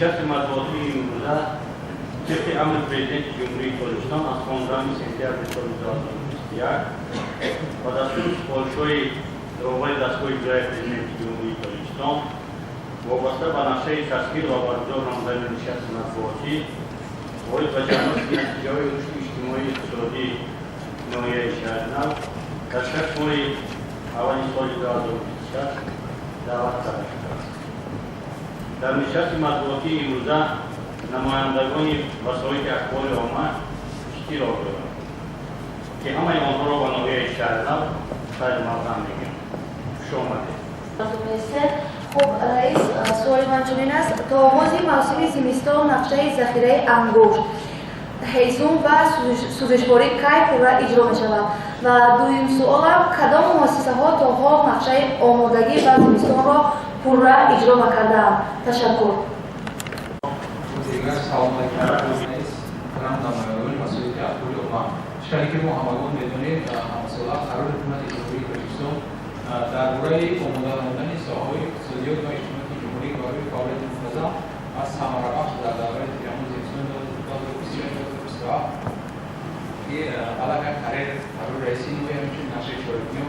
Нишасти матбуотии имрӯза тибқи амри Президенти Ҷумҳурии Тоҷикистон аз 15 сентябри соли 2021 ба дастури супоришҳои роҳбари дастгоҳи иҷроияи Президенти Ҷумҳурии Тоҷикистон вобаста ба нақшаи ташкил ва баргузор намудани нишасти матбуотӣ оид ба ҷамъбасти натиҷаҳои рушди иҷтимоию иқтисодии ноҳияи Шаҳринав дар 6 моҳи аввали соли 2026 даъват карда шудааст. Дар нишасти матбуотии имрӯза намояндагони васоити ахбори омма иштирок доранд, ки ҳамаи онҳоро ба ноҳияи Шаҳринав хайрмақдам мегӯям. Хуш омадед. Хуб, раис, суоли ман чунин аст: то оғози мавсими зимистон нақшаи захираи ангушт, ҳезум ва сӯзишворӣ кай пурра иҷро мешавад? Ва дуюм суолам: кадом муассисаҳо то ҳол нақшаи омодагӣ ба зимистонро пурра иҷро накардаанд? Ташаккур. Дигар салом алайкум, раис муҳтарам, намояндагони васоити ахбори омма. Чӣ ки мо ҳамагон медонем, ҳамасола қарори Ҳукумати Ҷумҳурии Тоҷикистон дар бораи омода намудани соҳаҳои иқтисодиёт ва иҷтимоии ҷумҳурӣ барои фаъолияти мунтазам ва самарабахш дар давраи тирамоҳ зимистони 2026-2027, ки аллакай қарори раиси ноҳия, ҳамчунин нақшаи чорабиниҳо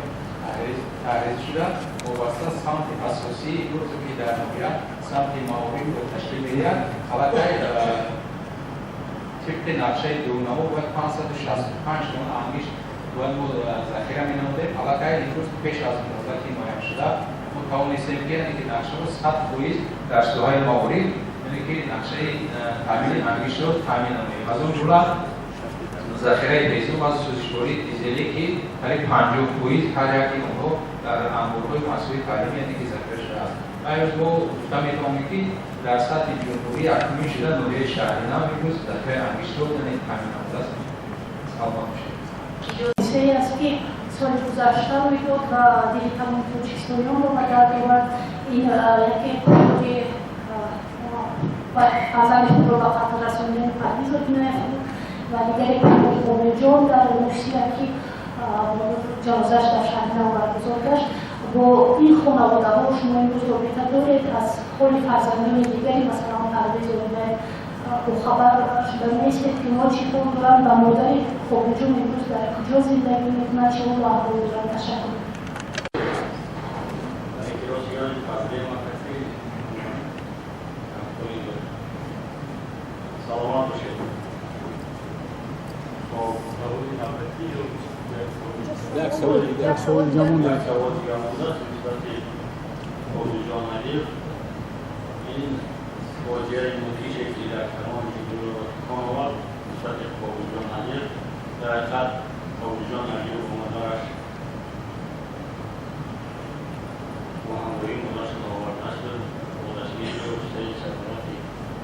таҳрир шуда, вобаста самти асосии имрӯз, ки дар ноҳия самти маорифро ташкил медиҳад, аллакай тибқи нақшаи дурнамо бояд 565 тонна ангишт бояд мо захира менамудем. Аллакай имрӯз пеш аз муҳлати муайяншуда мо тавонистем, ки яъне ки нақшаро 100% дар соҳаи маориф, яъне ки нақшаи таъмини ангиштро таъмин намоем. Аз он ҷумла захираи ҳезум ва сӯзишвории дизелӣ, ки қариб 50% ҳар яки онҳо дар анборҳои муассисаҳои таълимӣ, яъне ки захира шудааст. Ва имрӯз мо гуфта метавонем, ки дар сатҳи ҷумҳурӣ якумин шуда ноҳияи Шаҳринав имрӯз захираи ангиштро, яъне, таъмин намудааст. Саломат бошед. Ҳодисае аст, ки соли гузашта рӯй дод ва дили тамоми тоҷикистониёнро ба дард овард. Ин яке кори фарзанди худро ба қатл расонидани Парвиз Одинаев буд ва дигаре кори Қобилҷон дар Русия, ки ҷанозааш дар Шаҳринав баргузор гашт. Бо ин хонаводаҳо шумо имрӯз робита доред? Аз ҳоли фарзандони дигари, масалан, Парвиз Одинаев бохабар шуда нестед, ки онҳо чӣ ҳол доранд ва модари Қобилҷон имрӯз дар куҷо зиндагӣ мекунад, чӣ ҳолу аҳвол доранд? Ташаккур. Эки ростигани проблема каки ҳамкорӣ дорем. Саломат бошед. Хоб, саволи навбатӣ ё як савол, як савол дига монда. Як савол дига мондааст нисбати Қобилҷон Алиев. Ин фоҷиаи мудҳише, ки дар тамоми ҷумҳуриро тукон овард нисбати Қобилҷон Алиев. Дар ҳақиқат, Қобилҷон Алиев бо модараш, бо ҳамроҳии модарашон оварда шуд, бо дастгирии бевоситаи сафорати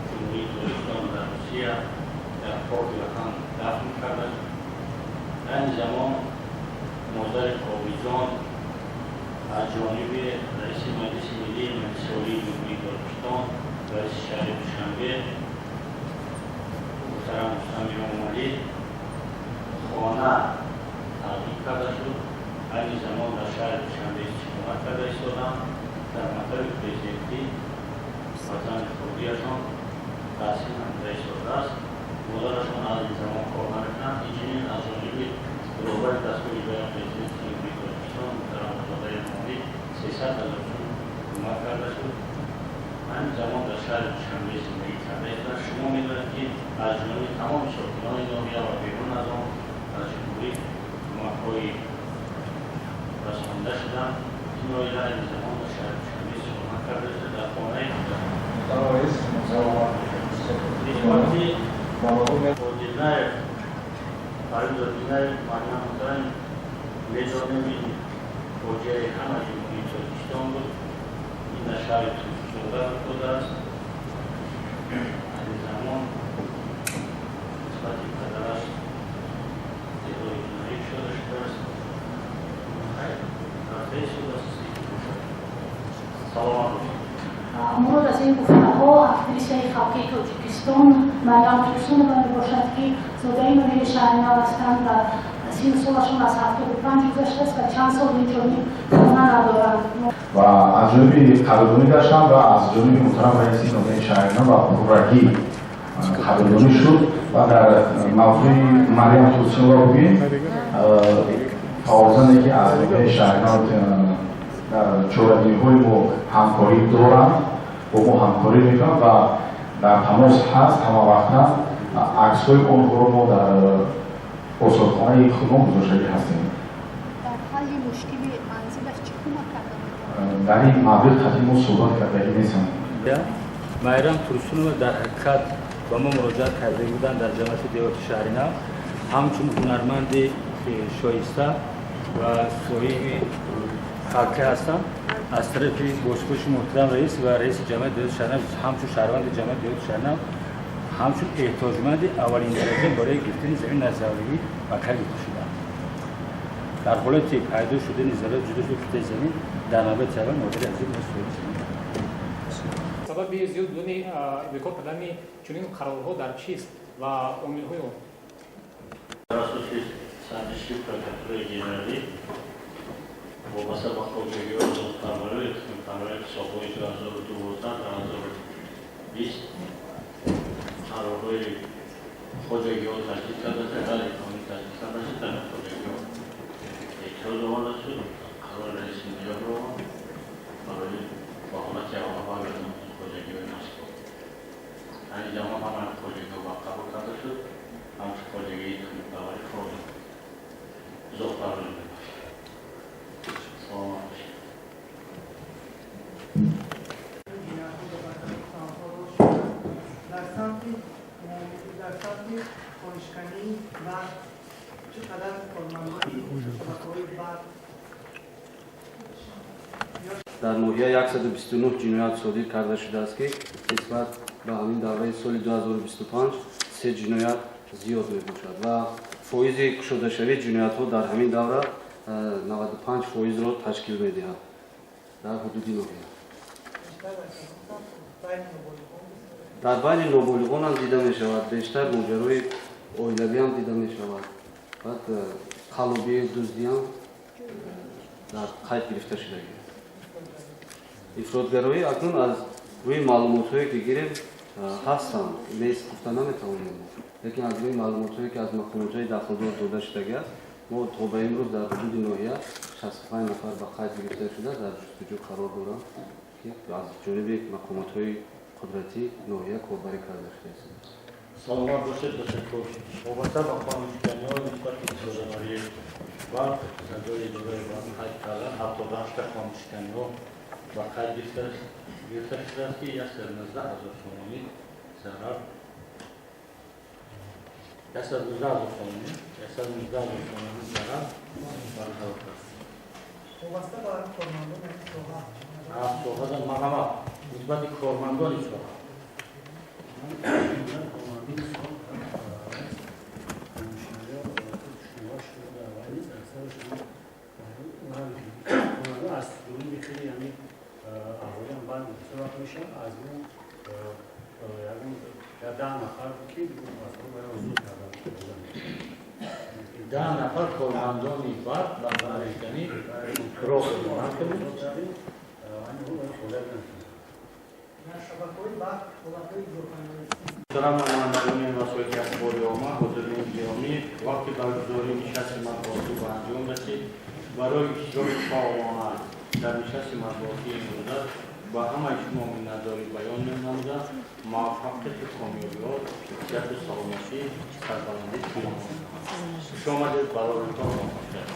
Ҷумҳурии Тоҷикистон дар Русия дар хоки ватан дафн карда шуд. Айни замон модари Қобилҷон аз ҷониби раиси Маҷлиси Миллии Маҷлиси Олии Ҷумҳурии Тоҷикистон, раиси шаҳри Душанбе муҳтарам Рустам Эмомалӣ хона тақдим карда шуд. Айни замон дар шаҳри Душанбе истиқомат карда истоданд. Дар мактаби президентӣ фарзанди хурдиашон таҳсил намуда истодааст. Модарашон аз ин замон кор намекунанд. Инчунин аз ҷониби роҳбари дастгоҳи иҷроияи Президенти Ҷумҳурии Тоҷикистон муҳтарам Озода Эмомалӣ 300 000 сум кӯмак карда шуд. Ҳамин замон дар шаҳри Душанбе зиндагӣ карда истоданд. Шумо медонед, ки аз ҷониби тамоми сокинони ноҳия ва берун аз он, аз ҷумҳурӣ кӯмакҳои расонида шуданд. Ин оила айни замон дар шаҳри Душанбе истиқомат карда истода, дар хонаи Раис, саломат. Нисбати Одинаев, Парвиз Одинаев, муаллима муҳтарам, медонем, ин фоҷиаи ҳама Ҷумҳурии Тоҷикистон буд. Ин дар шаҳри Турсунзода рух додааст. Айни замон нисбати падараш иддаои ҷиноӣ кушода шудааст. Хайр, рафта истодааст. Саломат бошед. Мурод аз ин гуфтаҳо актрисаи халқии Тоҷикистон Марьям Турсунова мебошад, ки зодаи ноҳияи Шаҳринав ҳастанд ва Сину солашон аз 75 гузаштааст ва чанд сол инҷониб хона надоранд. Ва аз ҷониби қадрдонӣ гаштам ва аз ҷониби муҳтарам раиси ноҳияи Шаҳринав ва пуррагӣ қадрдонӣ шуд. Ва дар мавзӯи Марьям Турсунова бигӯем, фаъолзане ки аз ноҳияи Шаҳринав дар чорабиниҳои мо ҳамкорӣ доранд, бо мо ҳамкорӣ мекунанд ва дар тамос ҳаст ҳамавақта. Аксҳои онҳоро мо дар осорхонаи худмон гузоштагӣ ҳастем. Дар ҳалли мушкили манзилаш чӣ кӯмак карда метавонад? Дар ин маврид қатъи мо суҳбат кардагӣ нестам. Майрам Турсунова дар ҳақиқат ба мо муроҷиат карда буданд дар ҷамъияти деҳоти Шаҳринав, ҳамчун ҳунарманди шоиста ва соҳиби халқӣ ҳастанд. Аз тарафи бошпӯши муҳтарам раис ва раиси ҷамъияти деҳоти Шаҳринав, ҳамчун шаҳрванди ҷамъияти деҳоти Шаҳринав, ҳамчун эҳтиёҷманди аввалин дараҷа барои гирифтани замин назарӣ ба қайд гирифта шуданд. Дар ҳолати пайдо шудани зарурат ҷудо шуди қитъаи замин, дар навбати аввал модари азиз мо соҳиби замин. Сабаби зиёд будани бекор кардани чунин қарорҳо дар чист ва омилҳои он? Дар асоси санҷиши прокуратураи генералӣ вобаста ба хоҷагиҳои зотпарварии тухмипарварии солҳои 2012-2020 қарорҳои хоҷагиҳо таҷдид карда шуд, ғайриқонунӣ таҷдид карда шуд. Дар хоҷагиҳо эътироз оварда шуд, қарори раиси ноҳияро барои ба ҳолати аввал баргардондани хоҷагиҳои мазкур. Айни замон ҳамаи хоҷагиҳо барқарор карда шуд, ҳамчун хоҷагии тухмипарварӣ фаъолият зотпарварӣ мебошад. Саломат бошед. Дар самти хонишканӣ ва чӣ қадар кормандони шабакаҳои барқ? Дар ноҳия 129 ҷиноят содир карда шудааст, ки нисбат ба ҳамин давраи соли 2025 се ҷиноят зиёд мебошад ва фоизи кушодашавии ҷиноятҳо дар ҳамин давра 95 фоизро ташкил медиҳад дар ҳудуди ноҳия. Дар байни ноболиғонам дида мешавад, бештар моҷарои оилавиам дида мешавад, баъд қаллобии дуздиам дар қайд гирифта шудагӣ. Ифротгароӣ акнун аз рӯи маълумотҳое ки гирем ҳастанд, нест гуфта наметавонем, лекин аз рӯи маълумотҳое ки аз мақомотҳои дахлдор дода шудагӣ аст, мо то ба имрӯз дар ҳудуди ноҳия 65 нафар ба қайд гирифта шуда дар ҷустуҷӯ қарор доранд, ки аз ҷониби мақомотҳои қудратии ноҳия корбарӣ карда шудааст. Саломат бошед, ташаккур. Вобаста ба қонуншиканиҳо нисбати истифодабарии барқ сардори идораи барқ қайд кардан, 78 қонуншиканиҳо ба қайд гирифта шудааст, ки 119 000 сомонӣ зарар, 119 000 сомонӣ, 119 000 сомонӣ зарар барқарор кард. Вобаста ба кормандони ҳамин соҳа? Соҳада марҳамат, нисбати кормандони соҳа. Аз ҷониби хеле ҳамин аҳолиам баъд бисёр мешавад, аз мо ягон 10 нафар буд, ки зуд карданд. 10 нафар кормандони барқ ба қонуншиканӣ роҳ. Дар шабакаҳои барқ ҳолатҳои изофанаисӣ? Муҳтарам намояндагони васоити ахбори омма, ҳозирини гиромӣ, вақти баргузории нишасти матбуотӣ ба анҷом расид. Барои иштироки фаъолона дар нишасти матбуотии имрӯза ба ҳамаи шумо миннатдорӣ баён менамуда, муваффақияту комёбиҳо, сиҳату саломатӣ, сарбаландӣ тилам. Хушомадед, бароритон муваффақият.